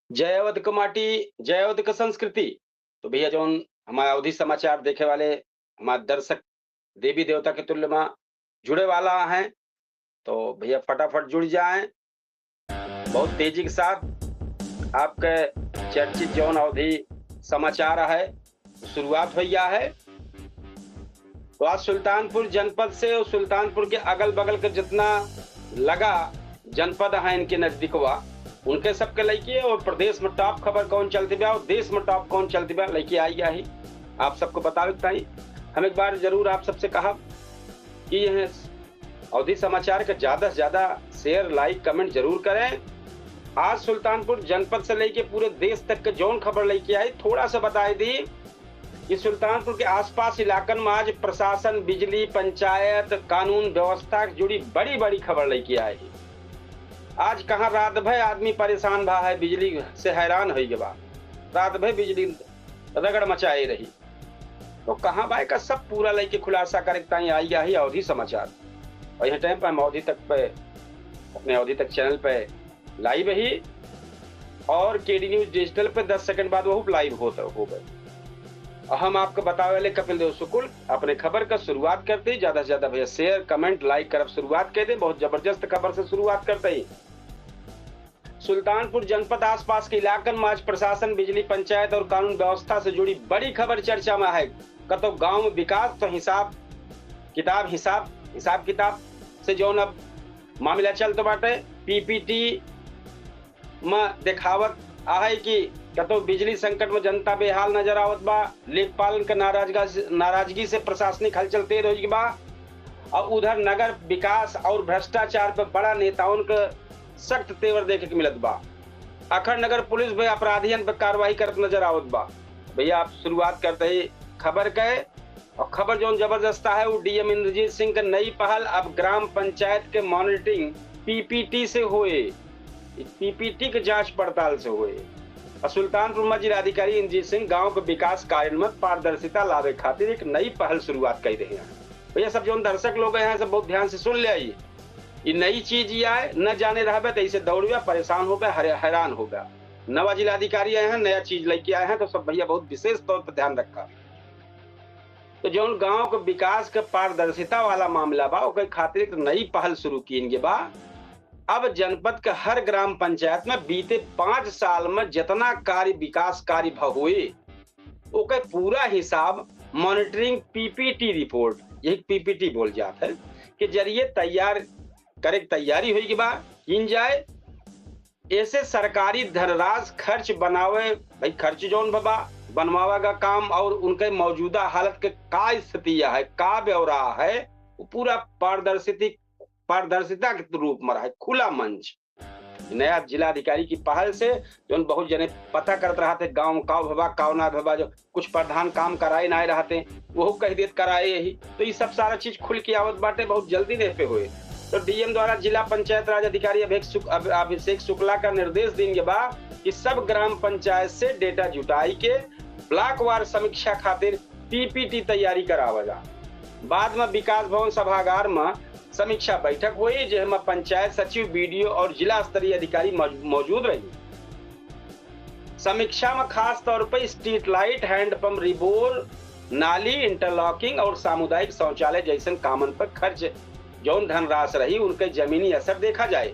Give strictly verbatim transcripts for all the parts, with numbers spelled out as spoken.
जय अवध क माटी, जय अवध क संस्कृति। तो भैया, जौन हमारा अवधी समाचार देखे वाले हमारे दर्शक देवी देवता के तुल्य में जुड़े वाला हैं, तो भैया फटाफट जुड़ जाएं। बहुत तेजी के साथ आपके चर्चित जौन अवधी समाचार है, शुरुआत हो गया है। तो आज सुल्तानपुर जनपद से और सुल्तानपुर के अगल बगल के जितना लगा जनपद है इनके नजदीकवा, उनके सबके लइके और प्रदेश में टॉप खबर कौन चलती बा और देश में टॉप कौन चलती बा लइके आई गया ही। आप सबको बतावे के ताई हम एक बार जरूर आप सबसे कहा कि यह अवधी समाचार का ज्यादा से ज्यादा शेयर, लाइक, कमेंट जरूर करें। आज सुल्तानपुर जनपद से लेके पूरे देश तक के जौन खबर लेके आई, थोड़ा सा बताई दी कि सुल्तानपुर के आसपास इलाकन में आज प्रशासन, बिजली, पंचायत, कानून व्यवस्था से जुड़ी बड़ी बड़ी खबर लेके आई। आज कहाँ रात भर आदमी परेशान भा है, बिजली से हैरान हो गया, रात भर बिजली रगड़ मचाए रही। तो कहाँ बा एकर सब पूरा लइके खुलासा करे के ताई आई गया ही अवधी समाचार। और यह टाइम पे हम अवधी तक पे, अपने अवधी तक चैनल पे लाइव ही और केडी न्यूज डिजिटल पे दस सेकंड बाद वो लाइव होता हो गए। और हम आपको बतावे वाले कपिल देव शुक्ल अपने खबर का शुरुआत करते ही ज्यादा से ज्यादा भैया शेयर, कमेंट, लाइक करब शुरुआत कर दे। बहुत जबरदस्त खबर से शुरुआत करते ही सुल्तानपुर जनपद आसपास के इलाकन में आज प्रशासन, बिजली, पंचायत और कानून व्यवस्था से जुड़ी बड़ी खबर चर्चा में है। कतो गांव में विकास तो हिसाब किताब, हिसाब, हिसाब किताब से जौन अब मामला चलत बाटे, पीपीटी में देखावत आहे कि कतो बिजली संकट में जनता बेहाल नजर आवत बा, लेखपालन के नाराजगा से, नाराजगी से प्रशासनिक हलचल तेज हो गई बा। और उधर नगर विकास और भ्रष्टाचार पर बड़ा नेताओं के सख्त तेवर देखे के मिलत बा। अखर नगर पुलिस भी अपराधियन पर कार्रवाई करत नजर आवत बा। भैया, आप शुरुआत करते ही खबर के, और खबर जौन जबरदस्त है, वो डीएम इंद्रजीत सिंह के नई पहल अब ग्राम पंचायत के मॉनिटरिंग पीपीटी से होए, पीपीटी के जांच पड़ताल से होए। और सुल्तानपुर में जिलाधिकारी इंद्रजीत सिंह गांव के विकास कार्य में पारदर्शिता लावे खातिर एक नई पहल शुरुआत कर रहे हैं। भैया, सब जौन दर्शक लोग हैं, सब बहुत ध्यान से सुन ले आई। ये नई चीज ये आए, न जाने रहबे तो इसे दौड़बे, परेशान होबे, हरे-, हैरान होबे। नवा जिलाधिकारी आए हैं, नया चीज लेके आए हैं, तो सब भैया बहुत विशेष तौर पर ध्यान रखा। तो जौन गांव के विकास के पारदर्शिता वाला मामला बा, ओकर खातिर एक नई पहल शुरू कीन गई बा। अब जनपद के हर ग्राम पंचायत में बीते पाँच साल में जितना कार्य, विकास कार्य भ-, हुए, ओकर पूरा हिसाब मॉनिटरिंग पीपीटी रिपोर्ट, यही पीपीटी बोल जात है, के जरिए तैयार करे के तैयारी होई के बा, कीन जाए। ऐसे सरकारी धनराज खर्च बनावे, भाई, खर्च जौन बा, बनवावे का काम और उनके मौजूदा हालत के का स्थिति है, का ब्यौरा है, वो पूरा पारदर्शिता, पारदर्शिता के रूप में रहे, खुला मंच। नया जिलाधिकारी की पहल से जौन बहुत जने पता करत रहते, गांव काव भबा, काव ना भबा, जो कुछ प्रधान काम कराए ना रहते, वो कह देत कराए यही। तो ये सब सारा चीज खुल के आवत बाटे, बहुत जल्दी नहीं पे हुए। तो डीएम द्वारा जिला पंचायत राज अधिकारी अभिषेक शुक-, अभ-, अभिषेक शुक्ला का निर्देश दीन के बा कि सब ग्राम पंचायत से डेटा जुटाई के ब्लॉक वार समीक्षा खातिर पीपीटी तैयारी करावा जा। बाद में विकास भवन सभागार में समीक्षा बैठक हुई, जेमा पंचायत सचिव, बीडीओ और जिला स्तरीय अधिकारी मौज-, मौजूद रही। समीक्षा में खास तौर पर स्ट्रीट लाइट, हैंडपंप रिबोर, नाली, इंटरलॉकिंग और सामुदायिक शौचालय जैसन कामन पर खर्च जौन धनराशि रही, उनके जमीनी असर देखा जाए।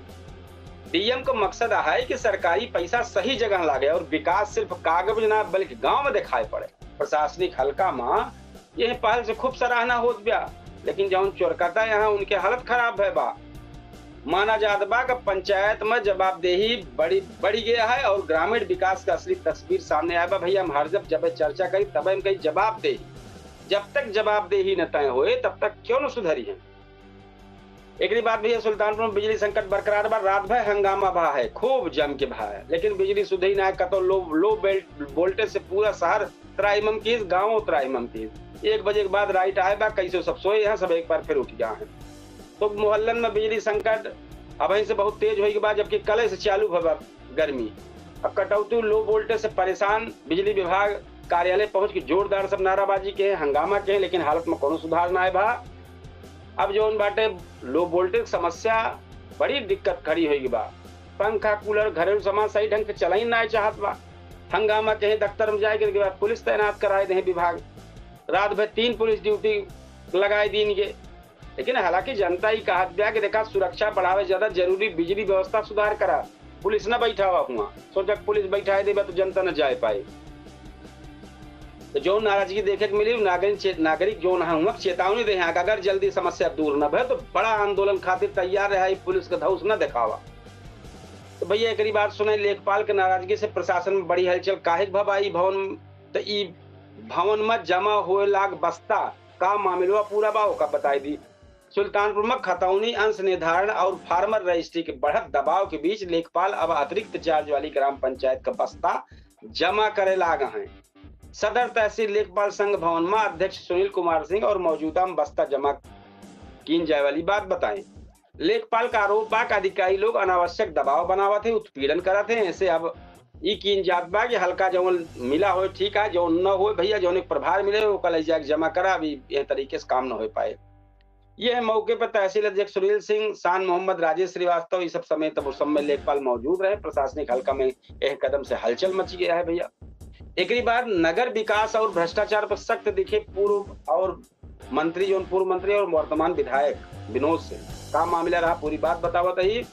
डीएम को मकसद है कि सरकारी पैसा सही जगह लागे और विकास सिर्फ कागज ना, बल्कि गांव में दिखाई पड़े। प्रशासनिक हल्का में यह पहल से खूब सराहना होत बा, लेकिन जौन चोरकता यहाँ, उनके हालत खराब है बा। माना जात बा कि पंचायत में जवाबदेही बड़ी, बढ़ी गया है और ग्रामीण विकास का असली तस्वीर सामने आया बा। भैया, हम हर जब, जब चर्चा करी, तब हम कही जवाबदेही, जब तक जवाबदेही न तय होए, तब तक क्यों न सुधरी है। एकरी बाद भैया, सुल्तानपुर में बिजली संकट बरकरार बा। रात भर हंगामा भा है, खूब जम के भा है, लेकिन बिजली सुधरी ना है। कतो लो, लो बेल्ट, वोल्टेज से पूरा शहर त्राहिमाम कीस, गाँव त्राहिमाम कीस। एक बजे के बाद लाइट आए बा, कैसे सब सोए हैं, सब एक बार फिर उठ गया है। तो मोहल्लन में बिजली संकट अबहीं से बहुत तेज होई के बाद, जबकि कल से चालू भवा गर्मी। अब कटौती, लो वोल्टेज से परेशान, बिजली विभाग कार्यालय पहुंच के जोरदार सब नाराबाजी के, हंगामा के, लेकिन हालत में कोनो सुधार ना आए बा। अब जौन बाटे लो वोल्टेज समस्या बड़ी दिक्कत खड़ी होई बा। पंखा, कूलर, घरेलू सामान सही ढंग से चला ही ना चाहत बा। हंगामा कहीं दफ्तर में जाए के बाद पुलिस तैनात कराए दे विभाग, रात भर तीन पुलिस ड्यूटी लगाए दीन के। लेकिन हालांकि जनता ही कहत बा कि देखा, सुरक्षा बढ़ावे ज्यादा जरूरी, बिजली व्यवस्था सुधार करा, पुलिस न बैठावा हुआ। सोचा पुलिस बैठाए देबा तो जनता न जाए पाए। तो जो नाराजगी देखे के मिली, नागरिक चे-, नागरिक जो ना हुआ चेतावनी दे हैं कि अगर जल्दी समस्या दूर न भय तो बड़ा आंदोलन खातिर तैयार रहे, पुलिस के धौस न दिखावा। तो भैया, एकरी बात सुने, लेखपाल के नाराजगी से प्रशासन में बड़ी हलचल। काहे के भवा ई भवन, तो ई भवन में जमा होए लाग बस्ता, का मामला पूरा बा, ओका बताई दी। सुल्तानपुर में खतौनी, अंश निर्धारण और फार्मर रजिस्ट्री के बढ़त दबाव के बीच लेखपाल अब अतिरिक्त चार्ज वाली ग्राम पंचायत का बस्ता जमा करे लाग हैं। सदर तहसील लेखपाल संघ भवन में अध्यक्ष सुनील कुमार सिंह और मौजूदा में बस्ता जमा कीन जाए वाली बात बताएं। लेखपाल का आरोप बा कि अधिकारी लोग अनावश्यक दबाव बनावत है, उत्पीड़न करत है। ऐसे अब ई कीन जात बा कि हल्का जौन मिला होए ठीक है, जौन न होए भैया, जौन एक प्रभार मिले ओका ले जाके जमा करा, अभी यह तरीके से काम न हो पाए। यह मौके पर तहसील अध्यक्ष सुनील सिंह, शान मोहम्मद, राजेश श्रीवास्तव, ये सब समेत अब उस समय लेखपाल मौजूद रहे। प्रशासनिक हल्का में यह कदम से हलचल मच गया है भैया। एकरी बाद नगर विकास और भ्रष्टाचार पर सख्त दिखे पूर्व और मंत्री, जौन पूर्व मंत्री और वर्तमान विधायक विनोद सिंह, का मामला रहा, पूरी बात बतावत ही।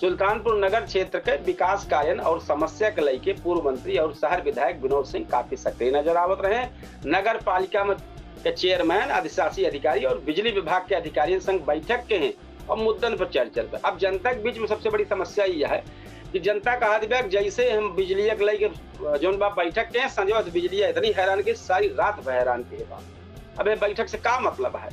सुल्तानपुर नगर क्षेत्र के विकास कार्य और समस्या के लेके पूर्व मंत्री और शहर विधायक विनोद सिंह काफी सक्रिय नजर आवत रहे। नगर पालिका में के चेयरमैन, अधिशासी अधिकारी और बिजली विभाग के अधिकारियों संग बैठक के हैं और मुद्दन पर चर्चा पे। अब जनता के बीच में सबसे बड़ी समस्या यह है कि जनता कहा दिबा कि जैसे हम बिजली के लेके जौन बा बैठक के हैं, संजय से बिजली इतनी हैरान की सारी रात भर हैरान के बा। अब ये बैठक से का मतलब है?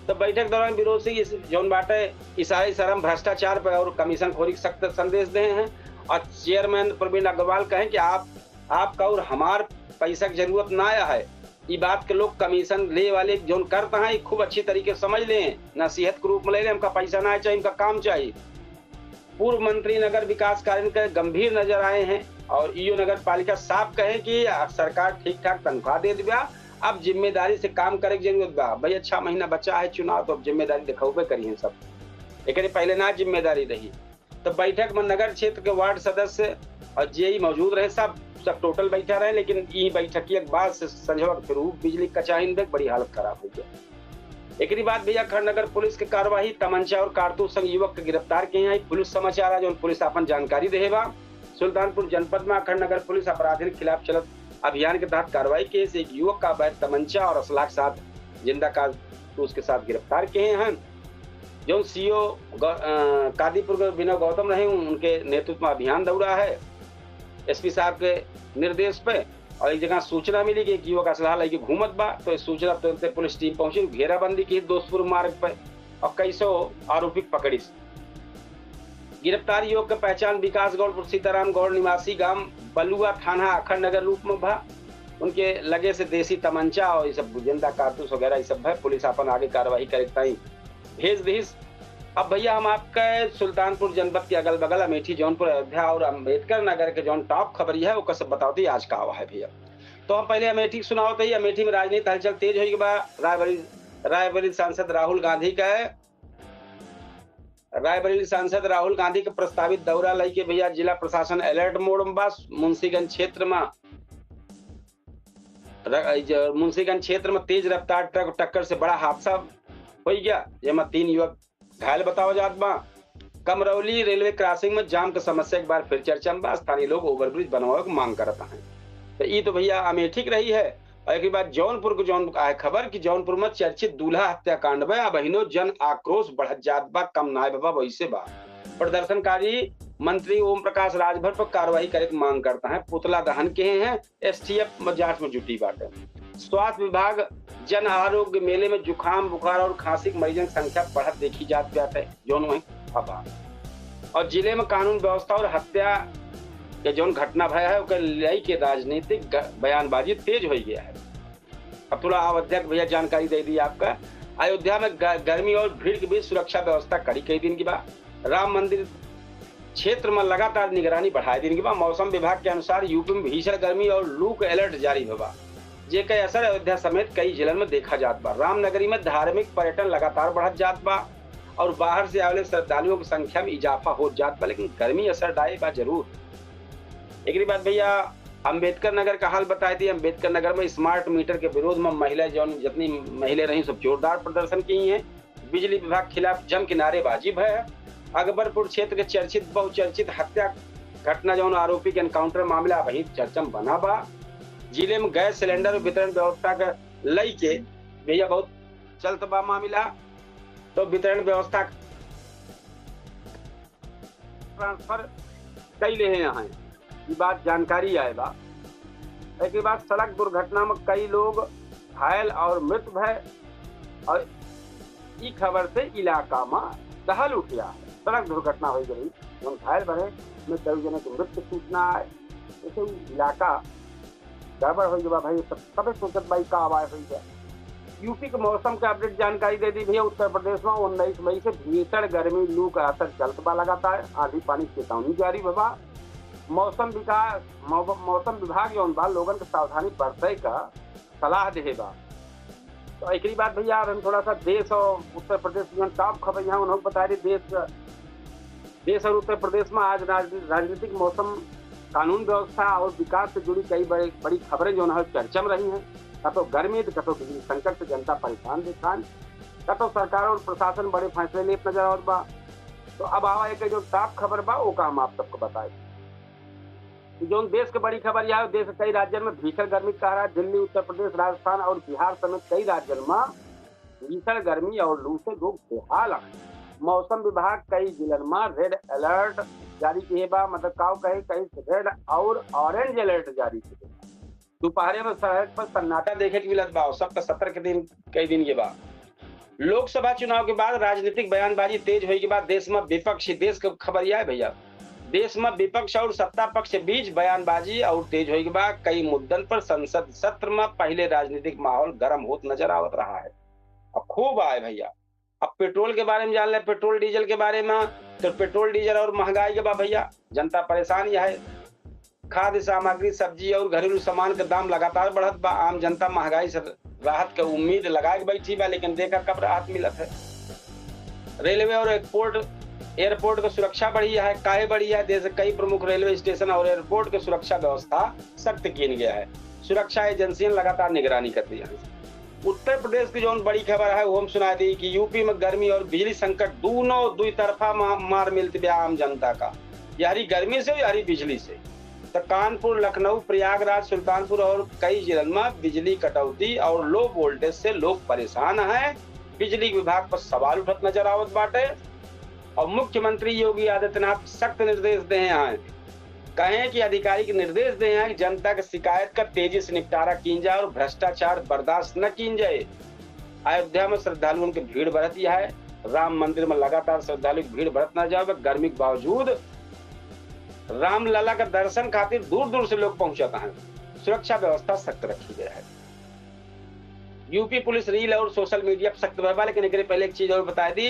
तो बैठक दौरान विरोध से इस जौन बाटे इशारे इशारा में भ्रष्टाचार पर और कमीशन खोरी के सख्त संदेश दे हैं। और चेयरमैन प्रवीण अग्रवाल कहें कि आप, आपका और हमार पैसा की जरूरत ना आया है। ई बात के लोग कमीशन ले वाले जौन करता है, खूब अच्छी तरीके से समझ लें, नसीहत के रूप में ले लें, हमका पैसा ना चाहिए, हमका काम चाहिए। पूर्व मंत्री नगर विकास कार्य के गंभीर नजर आए हैं और ईओ नगर पालिका साफ कहे कि सरकार ठीक ठाक तनख्वाह दे दिया, अब जिम्मेदारी से काम करे के जरूरत बा। भैया, छह महीना बचा है चुनाव, तो अब जिम्मेदारी दिखावे करी हैं सब। एकरे पहले ना जिम्मेदारी रही। तो बैठक में नगर क्षेत्र के वार्ड सदस्य और जेई मौजूद रहे, सब, सब टोटल बैठा रहे, लेकिन ई बैठक के बाद से संझवा के फिर ऊ बिजली कचाइन बे बड़ी हालत खराब हो गया। एकरी बाद भैया अखंड नगर पुलिस के कार्यवाही, तमंचा और कारतूस संग युवक के गिरफ्तार के हैं। पुलिस समाचार आज पुलिस आपन जानकारी देहे बा। सुल्तानपुर जनपद में अखंड नगर पुलिस अपराधिन के खिलाफ चलत अभियान के तहत कार्रवाई के से एक युवक का अवैध तमंचा और असलाह के साथ जिंदा कारतूस के साथ गिरफ्तार किए हैं। जौन सीओ गौ-, अ, कादीपुर के विनय गौतम रहे, उनके नेतृत्व में अभियान दौड़ा है एसपी साहब के निर्देश पे। और एक जगह सूचना मिली कि एक युवक असलहा लेके घूमत बा, तो इस सूचना तुरंत पुलिस टीम पहुंची, घेराबंदी की दोस्तपुर मार्ग पे और कई सौ आरोपी पकड़िस। गिरफ्तार युवक के पहचान विकास गौड़ पुत्र सीताराम गौड़ निवासी गांव बलुआ थाना अखंड नगर रूप में भा। उनके लगे से देसी तमंचा और ये सब जिंदा कारतूस वगैरह ये सब है। पुलिस अपन आगे कार्रवाई करे ताई भेज दिस। अब भैया हम आपके सुल्तानपुर जनपद के अगल बगल अमेठी, जौनपुर, अयोध्या और अम्बेडकर नगर के जौन टॉप खबरी है ओकर सब बतावत ही आज का आवा है भैया। तो हम पहले अमेठी के सुनावत ही। अमेठी में राजनीति हलचल तेज होई के बा। रायबरेली, रायबरेली सांसद राहुल गांधी का है रायबरेली सांसद राहुल गांधी के प्रस्तावित दौरा लइके भैया जिला प्रशासन अलर्ट मोड में बा। मुंशीगंज क्षेत्र में र-, ज-, मुंशीगंज क्षेत्र में तेज रफ्तार ट्रक टक्कर से बड़ा हादसा होइ गया, जेमा तीन युवक घायल बतावा जात बा। कमरौली रेलवे क्रॉसिंग में जाम के समस्या एक बार फिर चर्चा में बा। स्थानीय लोग ओवरब्रिज बनवावे के मांग करत हैं। तो ई तो भैया अमेठी के रही है। और एक बात जौनपुर को, जौन आए खबर कि जौनपुर में चर्चित दूल्हा हत्याकांड में अब हिनो जन आक्रोश बढ़त जात बा, कम नाय बाबा वैसे बा। प्रदर्शनकारी मंत्री ओम प्रकाश राजभर पर कार्रवाई करे के मांग करता है। पुतला दहन के हैं, एसटीएफ में जांच में जुटी बाटे। स्वास्थ्य विभाग जन आरोग्य मेले में जुकाम, बुखार और खांसी के मरीजन की संख्या बढ़त देखी जात बाटे, जौन वहीं अभाव। और जिले में कानून व्यवस्था और हत्या के जौन घटना भय है, ओकर लेके राजनीतिक ग-, बयानबाजी तेज हो गया है। अब थोड़ा अयोध्या के भैया जानकारी दे दी आपका। अयोध्या में ग-, गर्मी और भीड़ के बीच सुरक्षा व्यवस्था कड़ी कई दिन की बा। राम मंदिर क्षेत्र में लगातार निगरानी बढ़ाए दिन की बा। मौसम विभाग के अनुसार यूपी में भीषण गर्मी और लू के अलर्ट जारी बा, जेके असर अयोध्या समेत कई जिलन में देखा जात बा। रामनगरी में धार्मिक पर्यटन लगातार बढ़त जात बा। और बाहर से आवे वाले श्रद्धालुओं की संख्या में इजाफा हो जात बा, लेकिन गर्मी असर डाए बा जरूर। एकरी बाद भैया, अम्बेडकर नगर का हाल बताए दी। अम्बेडकर नगर में smart meter के विरोध में महिला, जौन जितनी महिला रही, सब जोरदार प्रदर्शन की हैं। बिजली विभाग खिलाफ जम के नारेबाजी भय है। अकबरपुर क्षेत्र के चर्चित, बहुचर्चित हत्या घटना, जौन आरोपी के encounter मामला वही चर्चा में बना बा। जिले में गैस सिलेंडर वितरण व्यवस्था के लइके भैया बहुत चलत बा मामला। तो वितरण व्यवस्था transfer कई लेहे हैं, ये बात जानकारी आए बा। एक बात, सड़क दुर्घटना में कई लोग घायल और मृत भय, और ई खबर से इलाका में दहल उठिया। सड़क दुर्घटना हो गई, हम घायल भरे में कई जने की मृत्यु सूचना आए। ऐसे उ इलाका गड़बड़ हो गया भाई, सब सबे सोचत भाई का आवाज हुई है। यूपी के मौसम के अपडेट जानकारी दे दी भैया। उत्तर प्रदेश में उन्नीस मई से भीषण गर्मी लू का असर चलत बा लगातार, आंधी पानी की चेतावनी जारी बा। मौसम विकास मौ-, मौसम विभाग जौन बा लोगन के सावधानी बरते का सलाह देहे बा। तो एकरी बाद भैया, अब हम थोड़ा सा देश और उत्तर प्रदेश में top खबर यहाँ उन्होंने बता रही। देश देश और उत्तर प्रदेश में आज राज-, राजनीतिक मौसम, कानून व्यवस्था और विकास से जुड़ी कई बड़े, बड़ी खबरें जौन है चर्चा में रही हैं। कतो गर्मी तो कतो बिजली संकट से जनता परेशान दिखान, कतो सरकार और प्रशासन बड़े फैसले लेत नजर आवत बा। तो अब आवा एक जो top खबर बा, ओका हम आप सबको बताए। तो जौन देश के बड़ी खबर यह है, देश के कई राज्यन में भीषण गर्मी का कहर है। दिल्ली, उत्तर प्रदेश, राजस्थान और बिहार समेत कई राज्यन में भीषण गर्मी और लू से लोग बेहाल हैं। मौसम विभाग कई जिलन में red alert जारी किए बा, मतलब काव कहे, कई red और orange alert जारी किए बा। दोपहरे में सड़क पर सन्नाटा देखे के मिलत बा और सबका सतर्क दिन कई दिन ये बा। लोकसभा चुनाव के बाद राजनीतिक बयानबाजी तेज होए के बाद देश में विपक्ष, देश के खबर यह है भैया, देश में विपक्ष और सत्ता पक्ष के बीच बयानबाजी और तेज होए के बाद कई मुद्दन पर संसद सत्र में पहले राजनीतिक माहौल गर्म होत नजर आवत रहा है। अब खूब आए भैया। अब पेट्रोल के बारे में जान ले, पेट्रोल डीजल के बारे में, तो पेट्रोल डीजल और महंगाई के बा भैया, जनता परेशान यह है। खाद्य सामग्री, सब्जी और घरेलू सामान के दाम लगातार बढ़त बा। आम जनता महंगाई से राहत के उम्मीद लगा के बैठी बा, लेकिन देखा कब राहत मिलत है। रेलवे और एयरपोर्ट, एयरपोर्ट के सुरक्षा बढ़ी है। काहे बढ़ी है? देश के कई प्रमुख रेलवे स्टेशन और एयरपोर्ट के सुरक्षा व्यवस्था सख्त कीन गया है। सुरक्षा एजेंसियां लगातार निगरानी कर रही हैं। उत्तर प्रदेश की जौन बड़ी खबर है, वो हम सुना दी कि यूपी में गर्मी और बिजली संकट दोनों दुई तरफा मा-, मार मिलत बा आम जनता का, यारी गर्मी से, यारी बिजली से। तो कानपुर, लखनऊ, प्रयागराज, सुल्तानपुर और कई जिलन में बिजली कटौती और low voltage से लोग परेशान हैं। बिजली विभाग पर सवाल उठत नजर आवत बाटे और मुख्यमंत्री योगी आदित्यनाथ सख्त निर्देश दे हैं, कहें कि अधिकारी के निर्देश दे हैं कि जनता के शिकायत का तेजी से निपटारा कीन जाए और भ्रष्टाचार बर्दाश्त न कीन जाए। अयोध्या में श्रद्धालुओं की भीड़ बढ़त ही है। राम मंदिर में लगातार श्रद्धालु की भीड़ बढ़त नजर आवत बा। गर्मी के बावजूद रामलला का दर्शन खातिर दूर दूर से लोग पहुंचत हैं। सुरक्षा व्यवस्था सख्त रखी गई है। यूपी पुलिस रील और सोशल मीडिया पर सख्त भय बा, लेकिन एकरे पहले एक चीज और बता दी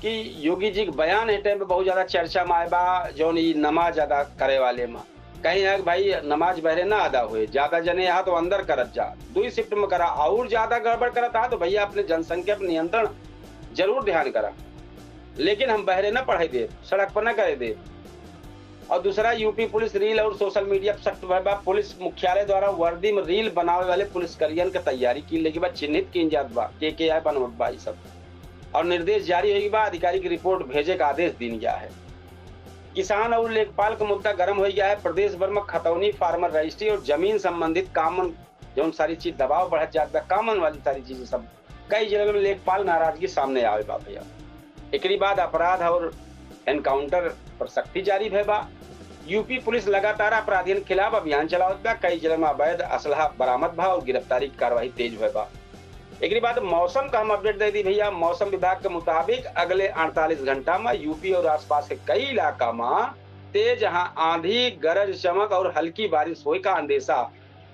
कि योगी जी के बयान है टाइम पे बहुत ज्यादा चर्चा में आए बा, जौन ई नमाज अदा करे वाले में कहीं है कि भाई नमाज बहरे ना अदा हुए, ज्यादा जने यहाँ तो अंदर करत जा, दुई शिफ्ट में करा, और ज्यादा गड़बड़ करत हा तो भैया अपने जनसंख्या पर नियंत्रण जरूर ध्यान करा, लेकिन हम बहरे ना पढ़ाई दे, सड़क पर ना करे दे। और दूसरा, यूपी पुलिस रील और सोशल मीडिया पर सख्त भय बा। पुलिस मुख्यालय द्वारा वर्दी में रील बनावे वाले पुलिसकर्मियन के तैयारी की लेके बा, चिन्हित कीन जात बा के के आए बनवत बा ई सब, और निर्देश जारी होई बा, अधिकारी की रिपोर्ट भेजे का आदेश दीन गया है। किसान और लेखपाल का मुद्दा गर्म हो गया है। प्रदेश भर में खतौनी, फार्मर रजिस्ट्री और जमीन संबंधित कामन, जौन सारी चीज दबाव बढ़त जात बा, कामन वाली सारी चीजें सब कई जिलन में लेखपाल नाराजगी सामने आवे बा भैया। एकरी बाद अपराध और एनकाउंटर पर सख्ती जारी भय बा। यूपी पुलिस लगातार अपराधियन के खिलाफ अभियान चलावत बा। कई जिलन में अवैध असलहा बरामद भा और गिरफ्तारी की कार्रवाई तेज भय बा। एकरी बाद मौसम का हम अपडेट दे दी भैया। मौसम विभाग के मुताबिक अगले अड़तालीस घंटा में यूपी और आसपास के कई इलाका में तेज आंधी, गरज चमक और हल्की बारिश होए का अंदेशा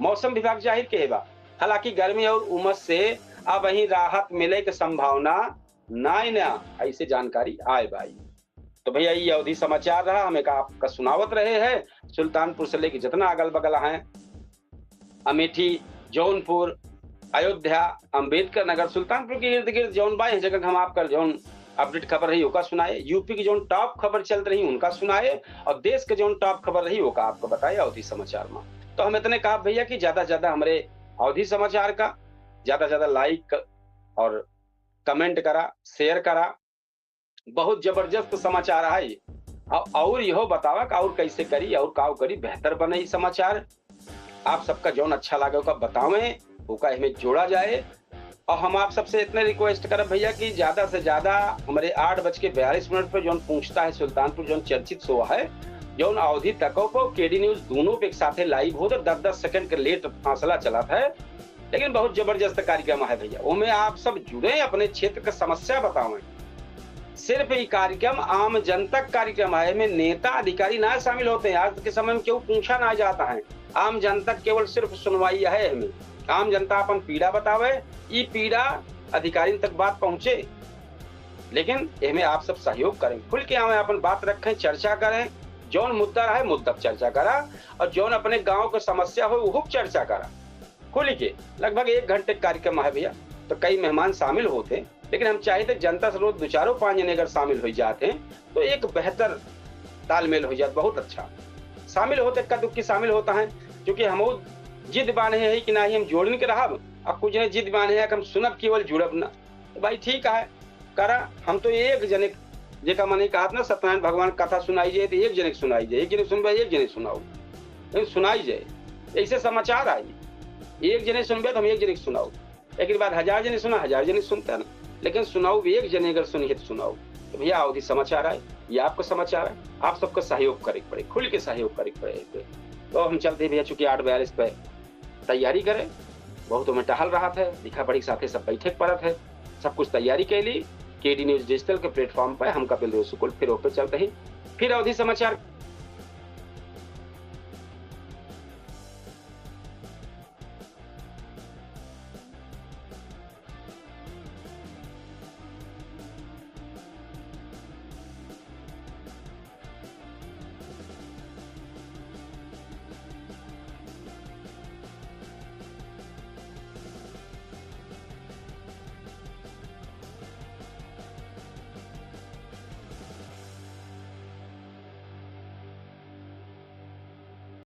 मौसम विभाग जाहिर किहे बा। हालांकि गर्मी और उमस से अबहीं राहत मिले के संभावना नाई ना, ऐसे जानकारी आए बा। तो भैया, ये अवधी समाचार रहा, हम एक आपका सुनावत रहे हैं। सुल्तानपुर से लेके जितना अगल बगल हैं, अमेठी, जौनपुर, अयोध्या, अंबेडकर नगर, सुल्तानपुर के इर्द गिर्द जौन बा, ये जगह हम आपका जौन अपडेट खबर रही ओका सुनाए, यूपी की जौन टॉप खबर चलत रही उनका सुनाए, और देश के जौन टॉप खबर रही ओका आपको बताए अवधी समाचार में। तो हम इतने कहा भैया कि ज्यादा से ज्यादा हमरे अवधी समाचार का ज्यादा से ज्यादा लाइक और कमेंट करा, शेयर करा। बहुत जबरदस्त समाचार है। और, और यहो बतावा कि और कैसे करी और काव करी बेहतर बने ई समाचार। आप सबका जौन अच्छा लागे ओका बतावें, ओका एहमे जोड़ा जाए। और हम आप सबसे इतने रिक्वेस्ट करब भैया कि ज्यादा से ज्यादा हमरे आठ बज के बयालीस मिनट पे जौन पूछता है सुल्तानपुर, जौन चर्चित शो है, जौन अवधी तको पे केडी न्यूज दोनों पे एक साथे लाइव होत है, दस दस सेकंड के लेट फासला चलत है, लेकिन बहुत जबरदस्त कार्यक्रम है भैया। ओमे आप सब जुड़े, अपने क्षेत्र का समस्या बतावें। सिर्फ ई कार्यक्रम आम जनता का कार्यक्रम है, एमे नेता अधिकारी ना शामिल होते हैं। आज के समय में केहू पूछा ना जाता है, आम जनता केवल सिर्फ सुनवाई है एमे। आम जनता अपन पीड़ा बतावे, ई पीड़ा अधिकारिन तक बात पहुंचे, लेकिन एमे आप सब सहयोग करें, खुल के आवे, अपन बात रखें, चर्चा करें। जौन मुद्दा रहे मुद्दा पर चर्चा करा, और जौन अपने गांव के समस्या हो वो पर चर्चा करा। खुल के लगभग एक घंटे का कार्यक्रम है भैया, तो कई मेहमान शामिल होते हैं, लेकिन हम चाहित है जनता से रोज दो चारों पांच जने अगर शामिल हो जाते हैं तो एक बेहतर तालमेल हो जात, बहुत अच्छा। शामिल होते, इक्का दुक्की शामिल होता है, क्योंकि हम जिद बांधे है कि ना ही हम जोड़न के रहब, और कुछ जने जिद बांधे है कि हम सुनब केवल, जुड़ब ना। तो भाई ठीक है, करा। हम तो एक जने, जेका मने कहत ना सत्यनारायण भगवान कथा सुनाई जाए तो एक जने के सुनाई जाए, एक जने सुनबे, एक जने सुनाओ, लेकिन सुनाई जाए। ऐसे समाचार आई, एक जने सुनबे तो हम एक जने के सुनाओ, एक बाद हजार जने सुना, हजार जने सुनता ना, लेकिन सुनाओ भी एक जने अगर सुनिए तो सुनाओ। तो भैया अवधी समाचार आए, ये आपका समाचार है, आप सबका सहयोग करे के पड़े, खुल के सहयोग करे के पड़े। तो हम चलते हैं भैया, चूंकि आठ बयालीस पे तैयारी करे, बहुत ओमे टहल रहत है, लिखा पढ़ी के साथे सब बैठे के पड़त है, सब कुछ तैयारी कैली। केडी न्यूज डिजिटल के प्लेटफॉर्म पे हम कपिल देव शुक्ल फिर ओपे चलते ही फिर अवधी समाचार